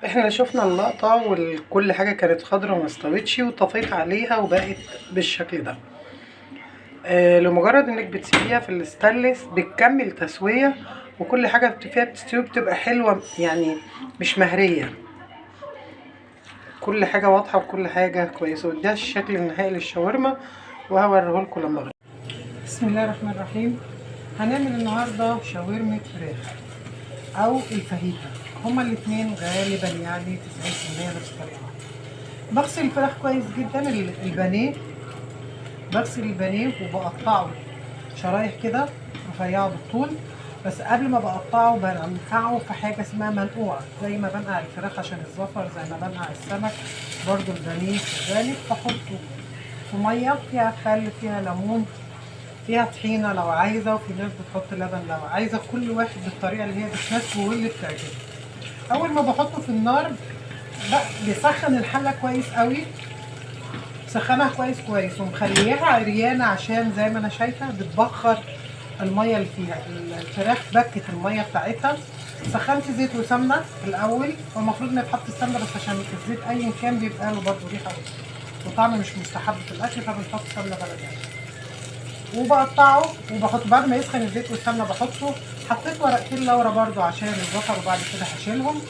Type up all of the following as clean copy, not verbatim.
احنا شفنا اللقطة وكل حاجة كانت خضرة وما استوتش، وطفيت عليها وبقت بالشكل ده. لمجرد انك بتسيبيها في الستانلس بتكمل تسوية، وكل حاجة فيها بتستوي بتبقى حلوة، يعني مش مهرية، كل حاجة واضحة وكل حاجة كويسة. وده الشكل النهائي للشاورما، وهوريه لكم لما اغلي. بسم الله الرحمن الرحيم. هنعمل النهاردة شاورما فراخ او الفاهيتا، هما الاتنين غالبا يعني 90% نفس الطريقة. بغسل الفراخ كويس جدا، البانيه، بغسل البانيه وبقطعه شرايح كده رفيعة بالطول. بس قبل ما بقطعه بنقعه في حاجة اسمها منقوع، زي ما بنقع الفراخ عشان الزفر، زي ما بنقع السمك برضو البانيه كذلك. بحطه في مية فيها خل، فيها ليمون، فيها طحينة لو عايزة، وفي ناس بتحط لبن لو عايزة، كل واحد بالطريقة اللي هي بتناسبه واللي بتعجبه. أول ما بحطه في النار بسخن الحلة كويس قوي، سخنها كويس كويس، ومخليها عريانة عشان زي ما أنا شايفة بتبخر المية اللي فيها. الفراخ بكت المية بتاعتها. سخنت زيت وسمنة الأول، هو المفروض إن يتحط السمنة بس عشان الزيت أيا كان بيبقى له برضه ريحة وطعم مش مستحب في الأكل، فبنحط سمنة بلدي. وبقطعه وبحطه بعد ما يسخن الزيت والسمنة بحطه. حطيت ورقتين لورا برضو عشان الزفر، وبعد كده هشيلهم.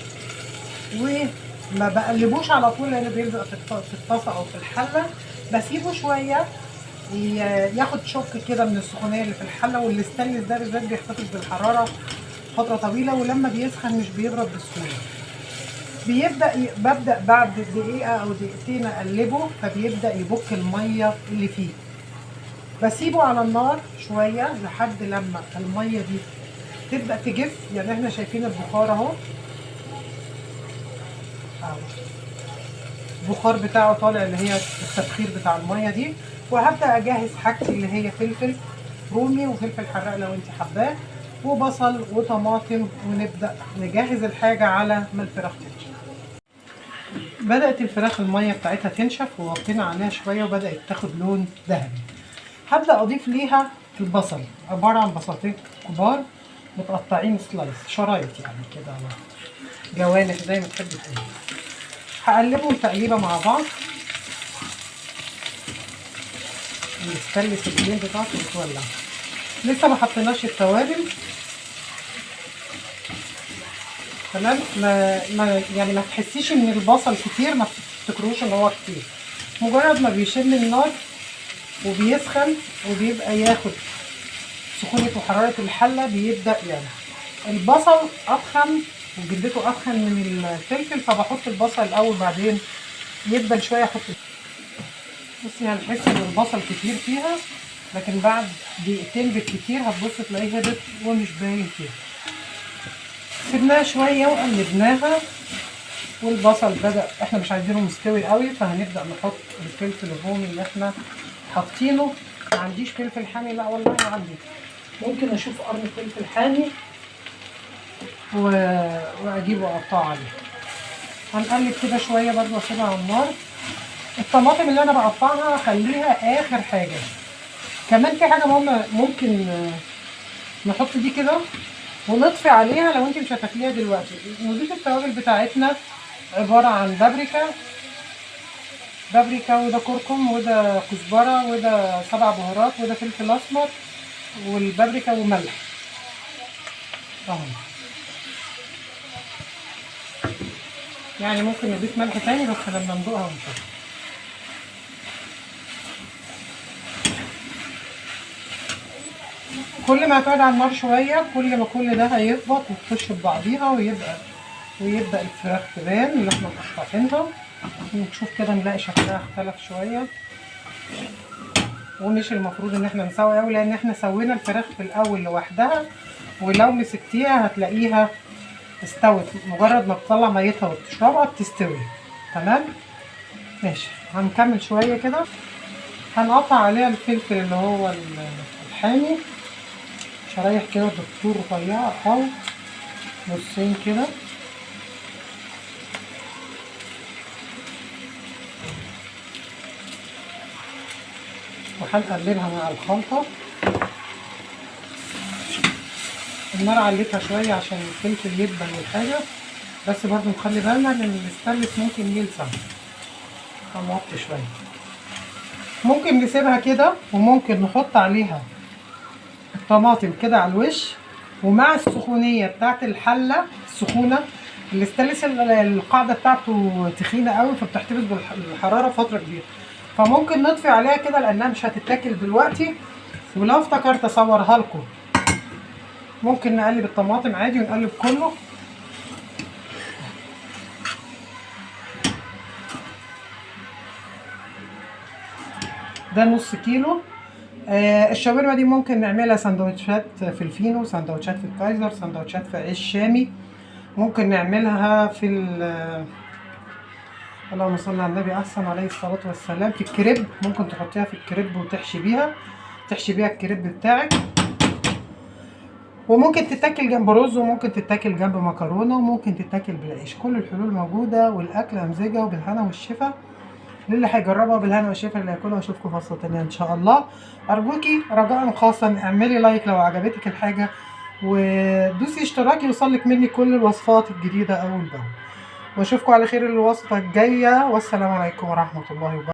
وما بقلبوش على طول لانه بيلزق في الطاسه او في الحلة، بسيبه شوية ياخد شوك كده من السخونيه اللي في الحلة. والستانلس ده بالذات بيحتفظ بالحرارة فترة طويلة، ولما بيسخن مش بيبرد بسهولة. ببدأ بعد دقيقة او دقيقتين اقلبه، فبيبدأ يبك المية اللي فيه. بسيبه على النار شوية لحد لما المية دي تبدأ تجف. يعني احنا شايفين البخار اهو، البخار بتاعه طالع اللي هي التبخير بتاع المية دي. وهبدأ اجهز حاجتي اللي هي فلفل رومي وفلفل حراق لو انت حباه، وبصل وطماطم، ونبدأ نجهز الحاجة على ما الفراخ تنشف. بدأت الفراخ المية بتاعتها تنشف، ووطينا عليها شوية وبدأت تاخد لون ذهبي. هبدأ أضيف ليها البصل، عبارة عن بصلتين كبار متقطعين سلايس، شرايط يعني كده جوانح زي ما تحب تقول. هقلبهم تقليبة مع بعض. نستني السكين بتاعته وتولع. لسه ما حطيناش التوابل، تمام. ما يعني ما تحسيش ان البصل كتير، ما تفتكروش ان هو كتير. مجرد ما بيشم النار وبيسخن وبيبقى ياخد سخونة وحرارة الحلة بيبدأ يعني. البصل أتخن وجلدته أتخن من الفلفل، فبحط البصل الأول بعدين يدبل شوية أحط. بصي هنحس إن البصل كتير فيها، لكن بعد دقيقتين بالكتير هتبص تلاقيه هبط ومش باين فيها. سيبناها شوية وقلبناها والبصل بدأ، احنا مش عايزينه مستوي قوي، فهنبدأ نحط الفلفل الرومي اللي احنا حاطينه. ما عنديش فلفل حامي، لا والله ما عندي، ممكن اشوف قرن فلفل حامي واجيبه واقطعه عليه. هنقلب كده شوية برضو واسيبها على النار. الطماطم اللي انا بقطعها اخليها اخر حاجة. كمان في حاجة مهمة، ممكن نحط دي كده ونطفي عليها لو انت مش هتاكليها دلوقتي. نضيف التوابل بتاعتنا، عبارة عن بابريكا، بابريكا وده كركم وده كزبرة وده 7 بهارات وده فلفل اسمر والبابريكا وملح اهو. يعني ممكن نضيف ملح تاني بس لما ندوقها ونشوف. كل ما هتقعد على النار شوية كل ما كل ده هيهبط وتخش ببعضيها ويبدأ الفراخ تبان اللي احنا مقطعينها. نشوف كده نلاقي شكلها اختلف شوية. ومش المفروض ان احنا نسوي قوي لان احنا سوينا الفراخ في الاول لوحدها، ولو مسكتيها هتلاقيها استوت، مجرد ما تطلع ميتها وتشربها بتستوي. تمام ماشي. هنكمل شوية كده. هنقطع عليها الفلفل اللي هو الحامي شرايح كده بالطول رفيعة او نصين كده. وهنقلبها مع الخلطة. النار عليتها شوية عشان الفلفل يدبل والحاجة. بس برضو نخلي بالنا ان الستانلس ممكن يلسع، هنوطي شوية. ممكن نسيبها كده، وممكن نحط عليها الطماطم كده على الوش، ومع السخونيه بتاعت الحلة السخونه، الاستانلس القاعدة بتاعته تخينة قوي، فبتحتفظ بالحرارة فترة كبيرة، فممكن نطفي عليها كده لانها مش هتتاكل دلوقتي. ولو افتكرت اصورها لكم. ممكن نقلب الطماطم عادي ونقلب كله. ده نص كيلو. الشاورما دي ممكن نعملها سندوتشات في الفينو، سندوتشات في الكايزر، سندوتشات في عيش شامي، ممكن نعملها في اللهم صل على النبي احسن عليه الصلاة والسلام، في الكريب. ممكن تحطيها في الكريب وتحشي بيها، تحشي بيها الكريب بتاعك. وممكن تتاكل جنب رز، وممكن تتاكل جنب مكرونة، وممكن تتاكل بالعيش. كل الحلول موجودة، والأكل أمزجة، وبالهنا والشفا للي هيجربها، بالهنا والشفا اللي هياكلها. واشوفكم فرصة تانية ان شاء الله. ارجوكي رجاء خاصا اعملي لايك لو عجبتك الحاجة، ودوسي اشتراك يوصلك مني كل الوصفات الجديدة اول باول. واشوفكم على خير الوصفة الجاية، والسلام عليكم ورحمة الله وبركاته.